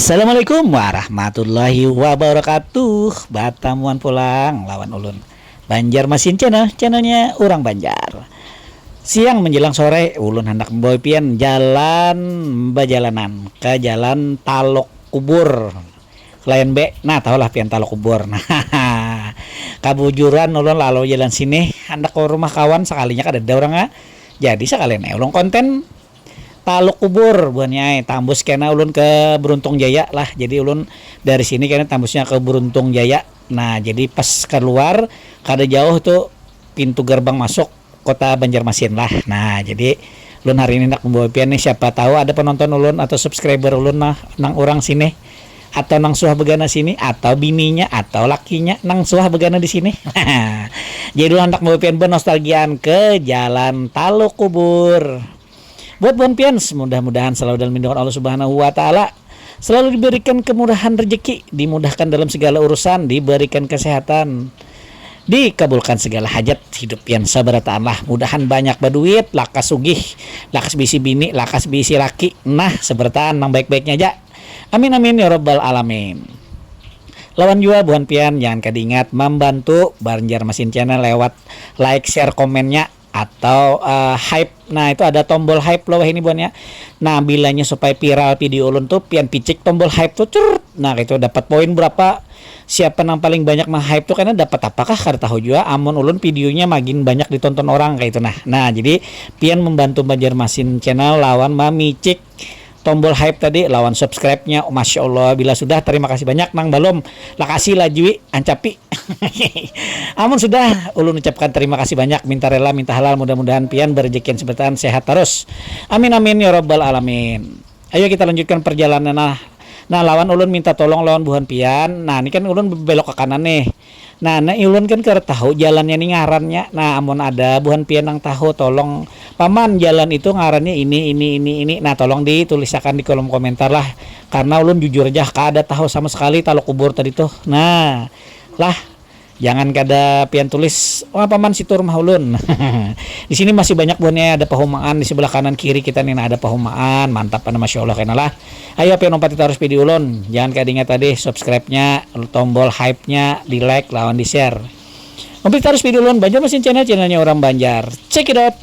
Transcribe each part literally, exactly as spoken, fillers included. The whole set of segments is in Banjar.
Assalamualaikum warahmatullahi wabarakatuh. Batamuan pulang lawan ulun, Banjarmasin Channel, channelnya urang Banjar. Siang menjelang sore, ulun handak membawa pian jalan, bajalanan ke jalan Taluk Kubur. Layan be, nah, tahulah pian Taluk Kubur. Nah, kabujuran ulun lalu jalan sini, handak ke rumah kawan, sakalinya kadada urang, ah. Jadi sakalian ai ulun konten Taluk Kubur buhannya ai. Tambus kena ulun ke Beruntung Jaya lah. Jadi ulun dari sini kena tambusnya ke Beruntung Jaya. Nah, jadi pas keluar, kada jauh tu pintu gerbang masuk kota Banjarmasin lah. Nah, jadi ulun hari ini nak membawa pian nih, siapa tahu ada penonton ulun atau subscriber ulun nah, nang urang sini, atau nang suah begana sini, atau bininya atau lakinya nang suah begana di sini. Jadi ulun handak membawa pian bernostalgiaan ke jalan Taluk Kubur. Buat buhan pian, mudah-mudahan selalu dalam lindungan Allah Subhanahu wa Ta'ala, selalu diberikan kemurahan rezeki, dimudahkan dalam segala urusan, diberikan kesehatan, dikabulkan segala hajat hidup pian sabarataan lah. Mudahan banyak baduit, lakas sugih, lakas bisi bini, lakas bisi laki, nah, sabarataan nang baik-baiknya aja. Amin, amin, ya rabbal alamin. Lawan jua buhan pian, jangan kada ingat membantu Banjarmasin Channel lewat like, share, komennya, atau eh, hype. Nah, itu ada tombol hype loh ini buhannya. Nah, bilanya supaya viral video ulun tuh, pian picik tombol hype tuh, cerut. Nah, itu dapat poin berapa? Siapa nang paling banyak meng-hype tuh karena dapat apakah, kada tahu juga. Amun ulun videonya makin banyak ditonton orang kayak itu. Nah, nah, jadi pian membantu Banjarmasin Channel lawan mamicik tombol hype tadi lawan subscribe-nya. Masya Allah, bila sudah, terima kasih banyak. Nang belum, lakasi lajui, ancapi. Amun sudah, ulun ucapkan terima kasih banyak, minta rela, minta halal, mudah-mudahan pian berejekian sebetan, sehat terus. Amin, amin, ya rabbal alamin. Ayo kita lanjutkan perjalanan, nah. Nah, lawan ulun minta tolong lawan buhan pian. Nah, ini kan ulun belok ke kanan nih. Nah, nah, ulun kan kada tahu jalannya nih ngarannya. Nah, amun ada buhan pian nang tahu, tolong, "Paman, jalan itu ngarannya ini, ini, ini, ini." Nah, tolong ditulisakan di kolom komentar lah. Karena ulun jujur aja, kada tahu sama sekali Taluk Kubur tadi tuh. Nah, lah, jangan kada pian tulis, "Wah, Paman, situ rumah ulun." Di sini masih banyak buhannya, ada pahumaan di sebelah kanan kiri kita nih, nah, ada pahumaan, mantap, ada, masya Allah, kena lah. Ayo, pian umpati terus video ulun, jangan kada ingat tadi subscribe-nya, tombol hype-nya, di like lawan di share. Umpati terus video ulun, Banjarmasin Channel, channelnya orang Banjar. Check it out.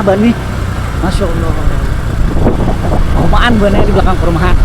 Bani, masya Allah. Kumaan bani di belakang perumahan.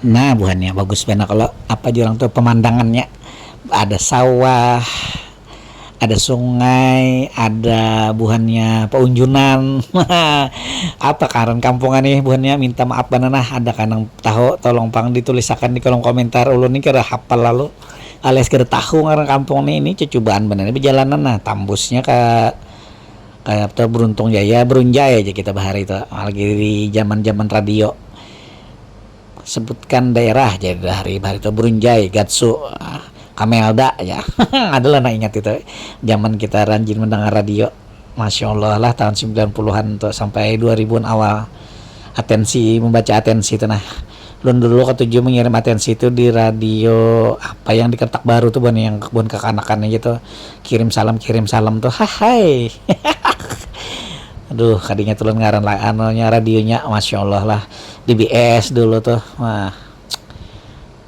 Nah, buhannya bagus banar kalau apa jurang tuh pemandangannya. Ada sawah, ada sungai, ada buhannya peunjunan. Apa karan kampungan nih buhannya? Minta maaf banar nah, ada kanang tahu tolong pang ditulisakan di kolom komentar. Ulun nih kada hafal lalu alias kada tahu ngaran kampung nih. Ini cucubaan banar nih perjalanan nah, tambusnya ke kayak tuh Beruntung Jaya, Berunjai aja kita bahari itu. Lagi di zaman-zaman radio. Sebutkan daerah jadi hari bahari itu Berunjai, Gatsu, ah, Kamelda ya. Adalah nak ingat itu. Zaman kita rajin mendengar radio. Masya Allah lah tahun sembilan puluhan tuh sampai dua ribuan awal. Atensi, membaca atensi itu nah. Lun dulu ketujuh mengirim atensi itu di radio apa yang di Kertak Baru tuh buhan yang buhan kekanakan gitu. Kirim salam, kirim salam tuh. Hahai. Aduh, kadinya tulun ngaran lah anunya radionya, masya Allah lah. D B S dulu tuh. Wah.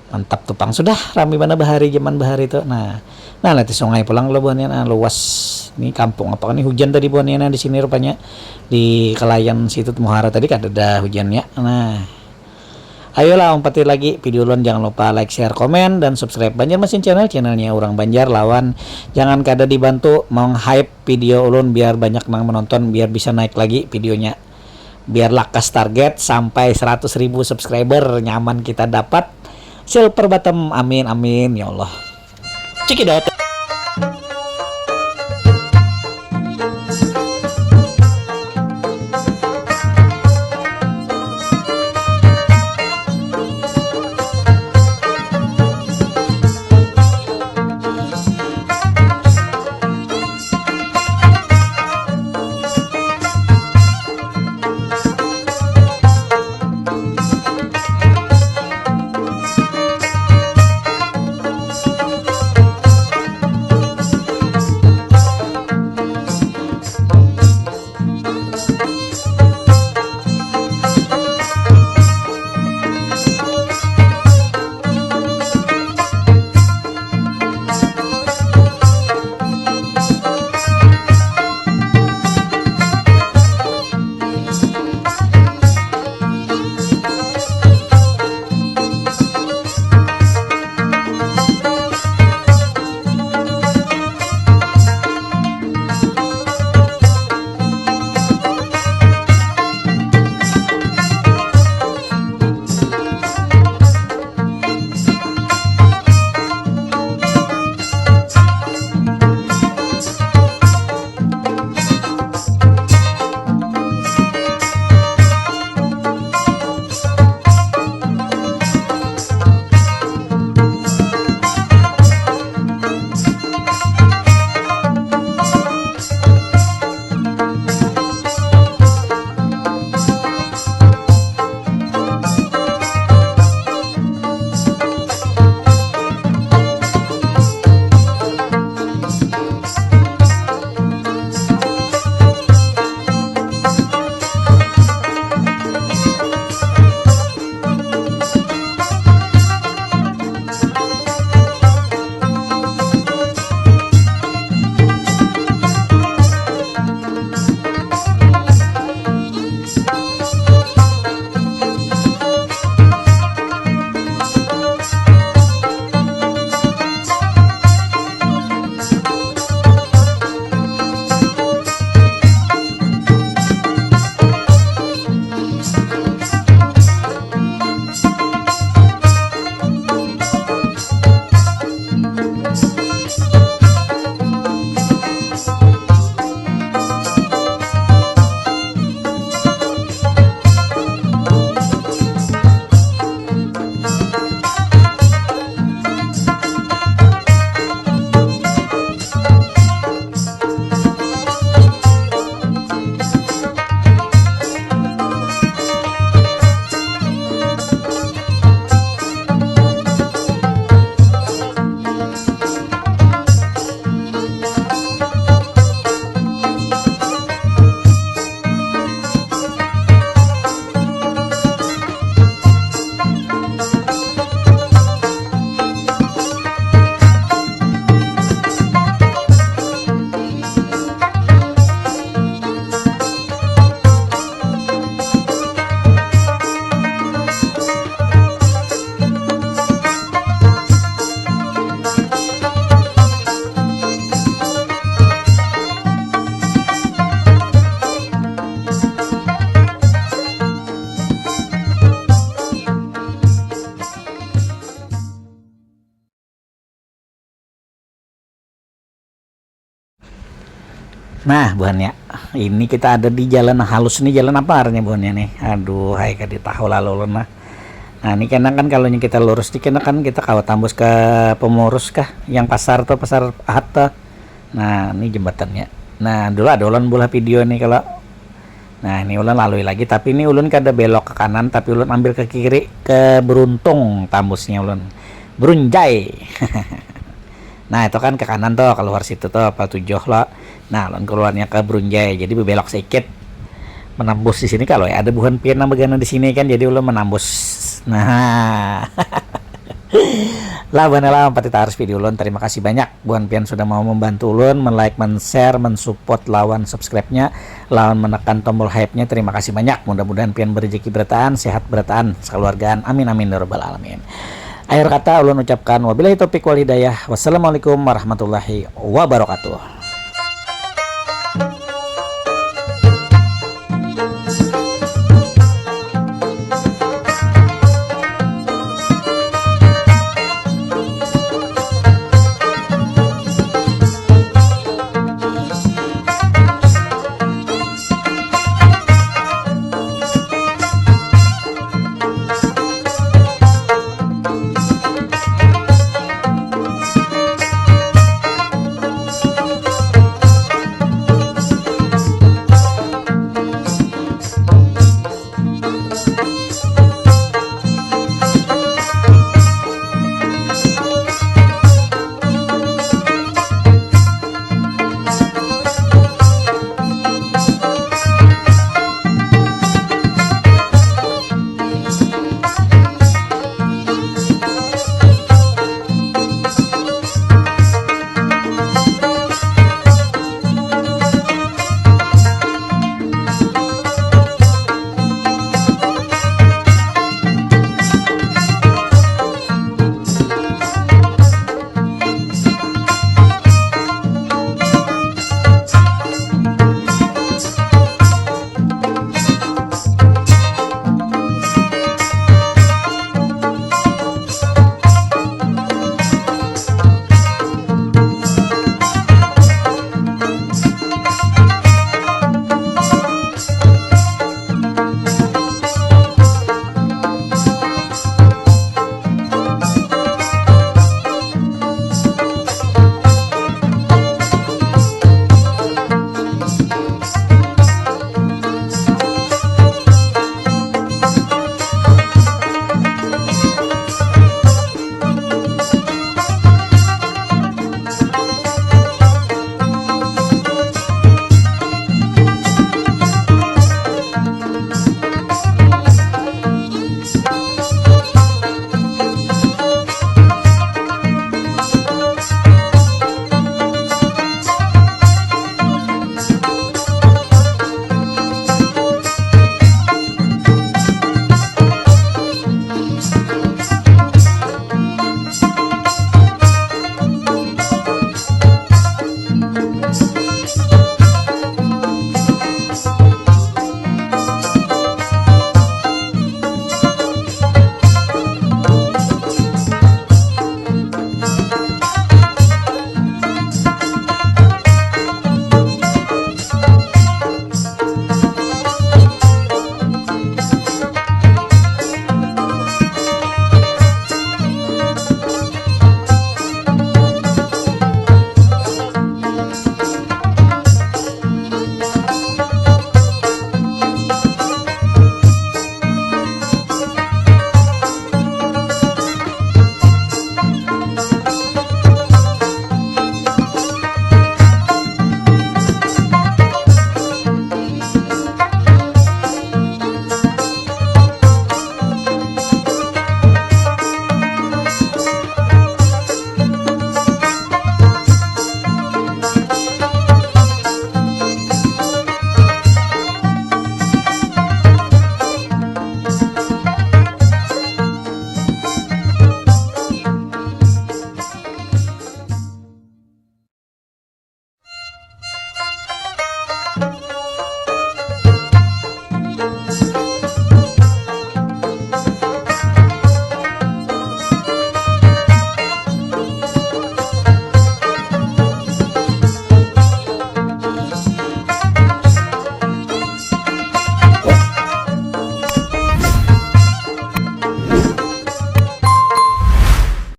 Mantap tu pang. Sudah rami banar bahari, jaman bahari tu. Nah, nah, lihat sungai pulang lo buhannya. Nah, luas. Ni kampung apa ni, hujan tadi buhannya. Nah, di sini rupanya di Kelayan Situt Muhara tadi kadada hujannya. Nah, ayolah umpati lagi video ulun, jangan lupa like, share, komen, dan subscribe Banjarmasin Channel, channelnya orang Banjar lawan. Jangan kada dibantu meng-hype video ulun biar banyak nang menonton, biar bisa naik lagi videonya. Biar lakas target sampai seratus ribu subscriber, nyaman kita dapat silver button. Amin, amin, ya Allah. Cekidot. Nah, buhannya. Ini kita ada di jalan halus nih, jalan apa arahnya buhannya nih? Aduh, hai kada tahu lalu ulun lah. Nah, ini kena kan kalau kita lurus di kena kan kita kawa tambus ke Pemurus kah? Yang pasar tuh, pasar Ahad tuh. Nah, ini jembatannya. Nah, dulu ada ulun bulah video nih kalau. Nah, ini ulun lalui lagi, tapi ini ulun kada belok ke kanan, tapi ulun ambil ke kiri, ke Beruntung tambusnya ulun. Berunjai. Nah, itu kan ke kanan tuh, keluar situ tuh, apa tujuh lah. Nah, ulun keluarnya ke Berunjai, jadi bebelok sedikit. Menembus di sini kalau ya ada buhan pian nang begana di sini kan, jadi ulun menembus. Nah. Lah, buhan lah, ampati taarus video ulun. Terima kasih banyak buhan pian sudah mau membantu ulun, men-like, men-share, mensupport lawan subscribe-nya, lawan menekan tombol hype-nya. Terima kasih banyak. Mudah-mudahan pian berejeki berataan, sehat berataan, sekeluargaan. Amin, amin, ya rabbal alamin. Akhir kata ulun ucapkan wabillahi taufiq wal hidayah. Wassalamualaikum warahmatullahi wabarakatuh.